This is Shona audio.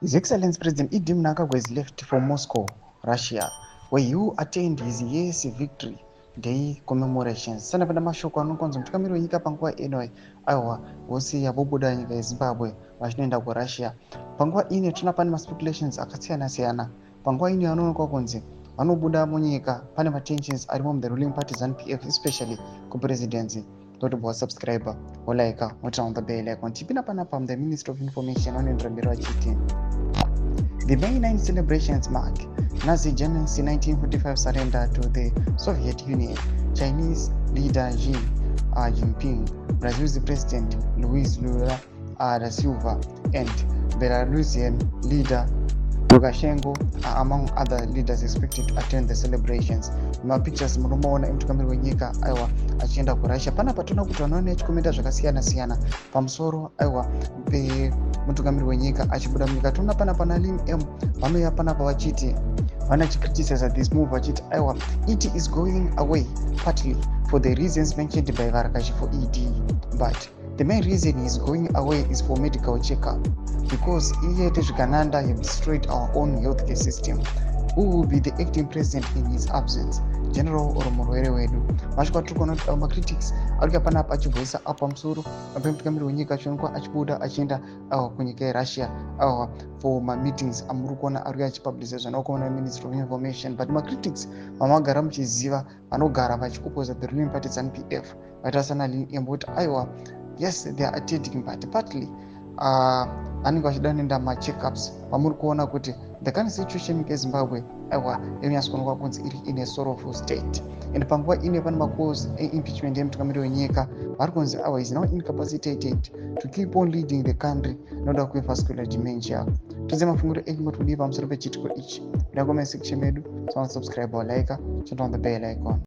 His Excellency President E.D. Mnangagwa is left for Moscow, Russia, where he will attend his Year's Victory Day commemorations. Sanapinda mashoko anonzi mutungamiri wenyika panguva ino, aiwa, vosiya vobuda nyika yeZimbabwe vachinoenda kuRussia. Panguva ino tinoona pane maspeculations akasiyana-siyana. Panguva ino yanoonekwa kunzi vanobuda munyika, pane matensions arimo muthe ruling party ZANU PF, especially kupresidency. Totobva wasubscribe, wolike, woturn on the bell icon. Tipinda panapa, the Minister of Information vanoendera mberi vachiti the May 9 celebrations mark Nazi Germany's 1945 surrender to the Soviet Union. Chinese leader Xi Jinping, Brazil's President Luiz Lula da Silva, and Belarusian leader Lukashenko are among other leaders expected to attend the celebrations. Mapictures munomaona emutungamiri wenyika, aiwa, achienda kuRussia. Panapa toona kuti vanhu vane achikomenda zvakasiyana-siyana pamusoro, aiwa, pemutungamiri wenyika achibuda munyika. Toona panapa naLin M vanouya panapa vachiti vanachicriticize this move, vachiti aiwa, it is going away partly for the reasons mentioned by Varakashi for ED, but the main reason he is going away is for medical checkup, because iye tezvigananda have destroyed our own healthcare system. Who will be the acting president in his absence, general or murwere wedu? Masvika tiri kuona kuti macritics ari kuya panapa achibvoisa apo pamusoro pemutungamiri wenyika achionekwa achibuda achienda kunyika yeRussia for mameetings amuri kuona ari kuya achipublisa zvanakuona Ministry of Information. But macritics vamagara muchiziva, vanogara vachioposa the ruling party ZANU PF, vaita sana emboti aiwa, yes, they are attending, but partly vanenge vachida kunoenda macheckups. Vamuri kuona kuti the current situation nyika yeZimbabwe, aiwa, inonyatsa kuonekwa kunzi iri in a sorrowful state. And panguva ino pane macalls eimpeachment yemutungamiri wenyika. Vari kunzi aiwa, is now incapacitated to keep on leading the country noda kwevascular dementia. Tudze mafungiro enyu, motodii pamusoro pechiitiko ichi? Muda comment section medu. Subscribe, like, turn on the bell icon.